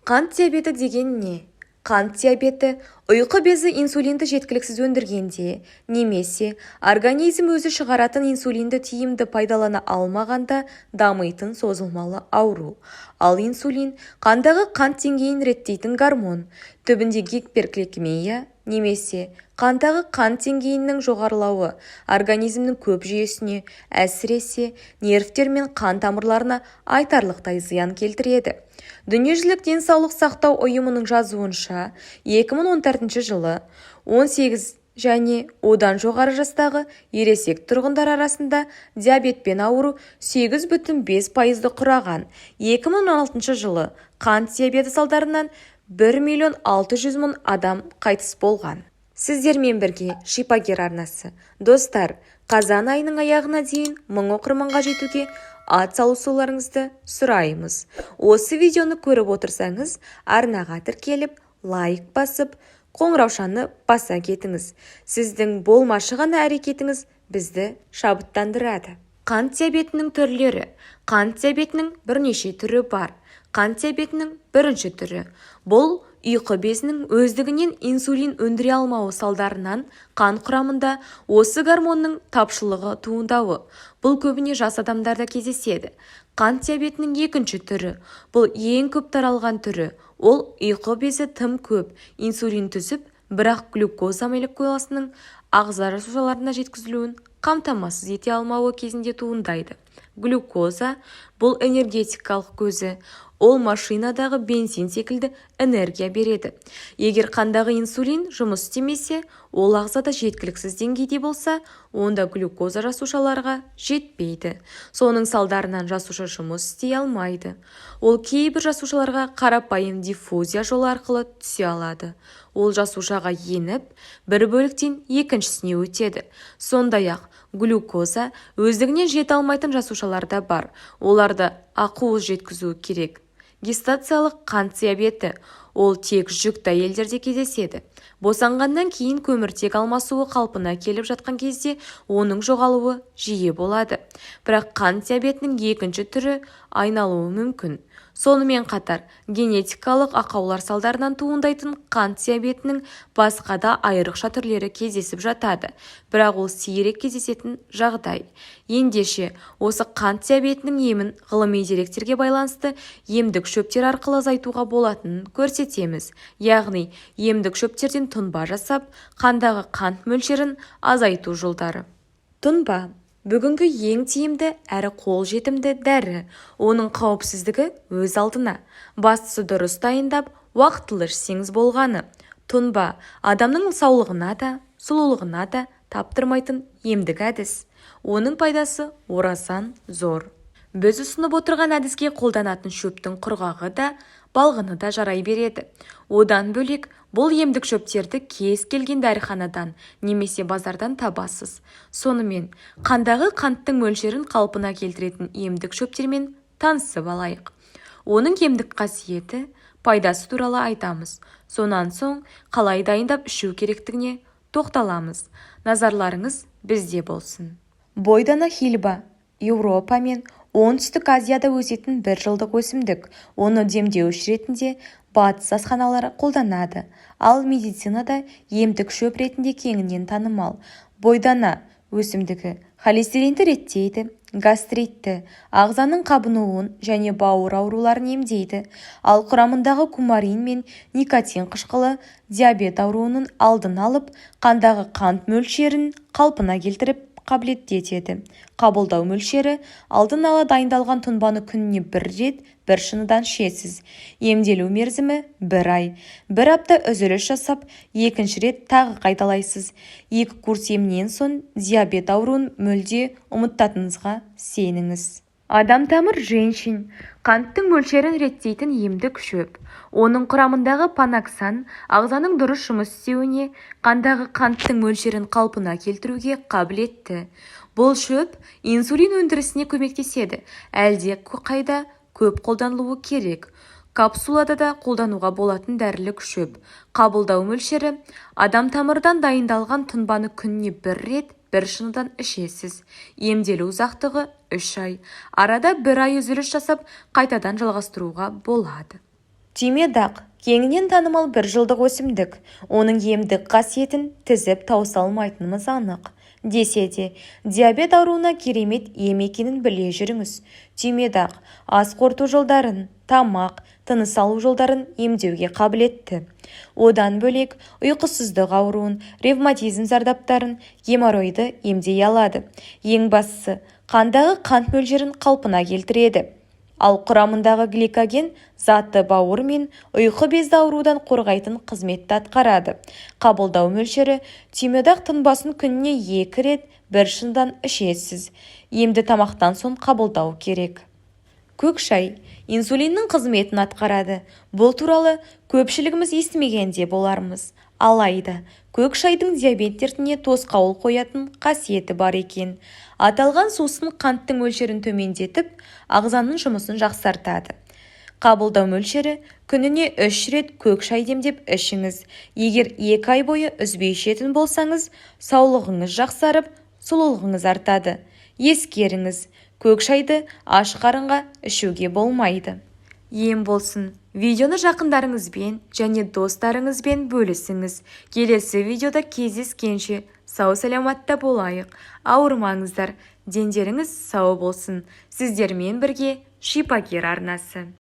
Қант диабеті деген не? Қант диабеті ұйқы безі инсулинді жеткіліксіз өндіргенде немесе организм өзі шығаратын инсулинді тиімді пайдалана алмағанда дамитын созылмалы ауру. Ал инсулин қандағы қант деңгейін реттейтін гормон. Түбінде гипергликемия немесе қандағы қант деңгейінің жоғарылауы организмнің көп жүйесіне, әсіресе нервтер мен қан тамырларына айтарлықтай зиян келтіреді. Дүниежүзілік денсаулық сақтау ұйымының жазуынша, 2014 жылы 18 және одан жоғары жастағы ересек тұрғындар арасында диабетпен ауыру 8,5 пайызды құраған. 2016 жылы қант диабеті салдарынан 1 миллион 600 мың адам қайтыс болған. Сіздермен бірге Шипагер арнасы. Достар, қазан айының аяғына дейін 1000 оқырманға жетуге ат салысуларыңызды сұраймыз. Осы видеоны көріп отырсаңыз, арнаға тіркеліп, лайк басып, қоңыраушаны баса кетіңіз. Сіздің болмашы ғана әрекетіңіз бізді шабыттандырады. Қант диабетінің түрлері. Қант диабетінің бірнеше түрі бар. Қант диабетінің бірінші түрі – бұл ұйқы безінің өздігінен инсулин өндіре алмауы салдарынан қан құрамында осы гормонның тапшылығы туындауы. Бұл көбіне жас адамдарда кездеседі. Қант диабетінің екінші түрі – бұл ең көп таралған түрі. Ол ұйқы безі тым көп инсулин түзіп, бірақ глюкоза молекуласының ағза жасушаларына жеткізілуін қамтамасыз ете алмауы кезінде туындайды. Глюкоза – бұл энергетикалық көзі. Ол машинадағы бензин секілді энергия береді. Егер қандағы инсулин жұмыс істемесе, ол ағзада жеткіліксіз деңгейде болса, онда глюкоза жасушаларға жетпейді. Соның салдарынан жасуша жұмыс істей алмайды. Ол кейбір жасушаларға қарапайым диффузия жолы арқылы түсе алады. Ол жасушаға еніп, бір бөліктен екіншісіне өтеді. Сондай-ақ глюкоза өздігінен жете алмайтын жасушалар да бар. Оларды ақуыз жеткізуі керек. Гестациялық қант диабеті – ол тек жүкті әйелдерде кездеседі. Босанғаннан кейін көміртек алмасуы қалпына келіп жатқан кезде оның жоғалуы жиі болады. Бірақ қант диабетінің екінші түрі айналуы мүмкін. Сонымен қатар генетикалық ақаулар салдарынан туындайтын қант диабетінің басқа да айрықша түрлері кездесіп жатады, бірақ ол сирек кездесетін жағдай. Ендеше, осы қант диабетінің емін ғылыми деректерге байланысты емдік шөптер арқылы азайтуға болатынын көрсетеміз. Яғни емдік шөптерден тұнба жасап, қандағы қант мөлшерін азайту жолдары. Тұнба – бүгінгі ең тиімді әрі қолжетімді дәрі. Оның қауіпсіздігі өз алдына. Бастысы, дұрыс дайындап, уақытылы ішсеңіз болғаны. Тұнба – адамның саулығына да, сұлулығына да таптырмайтын емдік әдіс. Оның пайдасы орасан зор. Біз ұсынып отырған әдіске қолданатын шөптің құрғағы да, балғыны да жарай береді. Одан бөлек, бұл емдік шөптерді кез келген дәріханадан немесе базардан табасыз. Сонымен, қандағы қанттың мөлшерін қалпына келтіретін емдік шөптермен танысып алайық. Оның емдік қасиеті, пайдасы туралы айтамыз. Сонан соң қалай дайындап ішу керектігіне тоқталамыз. Назарларыңыз бізде болсын. Бойдана хильба – Еуропа мен Оңтүстік Азияда өсетін бір жылдық өсімдік. Оны демдеуіш ретінде батыс асханалары қолданады, ал медицинада емдік шөп ретінде кеңінен танымал. Бойдана өсімдігі холестеринді реттейді, гастритті, ағзаның қабынуын және бауыр ауруларын емдейді. Ал құрамындағы кумарин мен никотин қышқылы диабет ауруының алдын алып, қандағы қант мөлшерін қалпына келтіріп қабілетті етеді. Қабылдау мөлшері: алдын ала дайындалған тұнбаны күніне бір рет бір шыныдан ішесіз. Емделу мерзімі – бір ай. Бір апта үзіліс жасап, екінші рет тағы қайталайсыз. Екі курс емнен соң диабет ауруын мүлде ұмытатыныңызға сеніңіз. Адамтамыр, женьшень – қанттың мөлшерін реттейтін емдік шөп. Оның құрамындағы панаксан ағзаның дұрыс жұмыс істеуіне, қандағы қанттың мөлшерін қалпына келтіруге қабілетті. Бұл шөп инсулин өндірісіне көмектеседі. Әлде қайда көп қолданылуы керек. Капсулада да қолдануға болатын дәрілік шөп. Қабылдау мөлшері: адамтамырдан дайындалған тұнбаны күніне бір рет бір шыныдан ішесіз. Емделу ұзақтығы – 3 ай. Арада бір ай үзіліс жасап, қайтадан жалғастыруға болады. Түймедақ – кеңінен танымал бір жылдық өсімдік. Оның емдік қасиетін тізіп тауыса алмайтынымыз анық. Десе де, диабет ауруына керемет ем екенін біле жүріңіз. Түймедақ ас қорыту жолдарын, тамақ, тыныс алу жолдарын емдеуге қабілетті. Одан бөлек, ұйқысыздық ауруын, ревматизм зардаптарын, геморройды емдей алады. Ең бастысы, қандағы қант мөлшерін қалпына келтіреді. Ал құрамындағы гликоген заты бауыр мен ұйқы безді аурудан қорғайтын қызметті атқарады. Қабылдау мөлшері: түймедақ тұнбасын күніне екі рет бір шыныдан ішесіз. Емді тамақтан соң қабылдау керек. Көк шай инсулиннің қызметін атқарады. Бұл туралы көпшілігіміз естімеген де болармыз. Алайда көк шайдың диабет дертіне тосқауыл қоятын қасиеті бар екен. Аталған сусын қанттың мөлшерін төмендетіп, ағзаның жұмысын жақсартады. Қабылдау мөлшері: күніне үш рет көк шай демдеп ішіңіз. Егер 2 ай бойы үзбей ішетін болсаңыз, саулығыңыз жақсарып, сұлулығыңыз артады. Ескеріңіз, көк шайды аш қарынға ішуге болмайды. Ем болсын! Видеоны жақындарыңызбен және достарыңызбен бөлісіңіз. Келесі видеода кездескенше сау-саламатта болайық. Ауырмаңыздар, дендеріңіз сау болсын. Сіздермен бірге Шипагер арнасы.